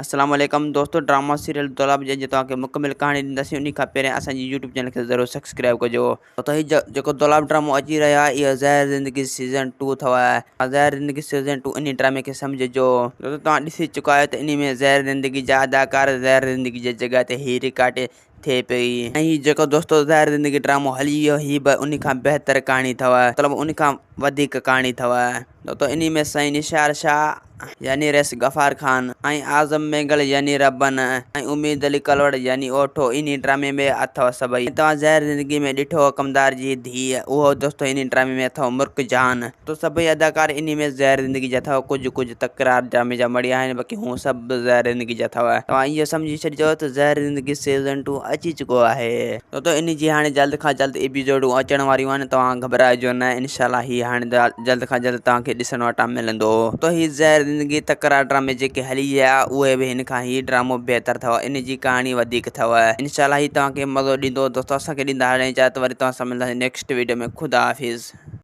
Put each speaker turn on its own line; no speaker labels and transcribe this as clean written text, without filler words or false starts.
السلام عليڪم دوستو ڊراما سيريل دولاب جي اڄ توهان کي مڪمل ڪهاڻي ڏينداسين انهي کان پهريان اسان جي يوٽيوب چينل کي ضرور سبسڪرائب ڪجو. ته هي جيڪو دولاب ڊرامو اچي رهيو آهي اهو زهر زندگي سيزن ٽو اٿو زهر زندگي سيزن ٽو انهي ڊرامي کي سمجهجو. دوستو توهان ڏسي چڪا آهيو ته انهي ۾ زهر زندگي جا اداڪار زهر زندگي جي جڳهه تي هي رڪارڊ ٿئي پئي ۽ هي جيڪو دوستو زهر زندگي ڊرامو هلي ويو هي به انهي کان بهتر ڪهاڻي اٿو مطلب انهي کان وڌيڪ ڪهاڻي اٿو دوستو انهي ۾ سائين نثار شاهه يعني رئيس غفار خان ۽ اعظم مينگل يعني ربن ۽ اميد علي ڪلوڙ يعني اوٺو انهي ڊرامي ۾ اٿو سڀئي توهان زهر زندگي ۾ ڏٺو هو ڪمدار جي ڌيء اهو دوستو انهي ڊرامي ۾ اٿو مرڪ جهان تو سڀئي اداڪار انهي ۾ زهر زندگي جا اٿو ڪجهه ڪجهه تڪرار ڊرامي جا مڙيا آهن باقي هو سڀ زهر زندگي جا اٿو توهان اهو سمجهي ڇڏجو ته زهر زندگي سيزن ٽو اچي چڪو آهي دوستو انهي جي هاڻي جلد کان جلد ايپيسوڊون اچڻ واريون آهن توهان گهٻرائجو نه انشاء الله هي هاڻي جلد کان جلد توهان کي ڏسڻ وٽان ملندو. ته هي زهر زندگي تڪرار ڊرامي جيڪي هلي ويا اهي به هن کان هي ڊرامو بهتر اٿو ان جي ڪهاڻي وڌيڪ اٿو انشاء الله هي توهان کي مزو ڏيندو دوستو اسان کي ڏيندا هاڻي اجازت وري توهان سان ملنداسين نيڪسٽ ويڊيو ۾ خدا حافظ.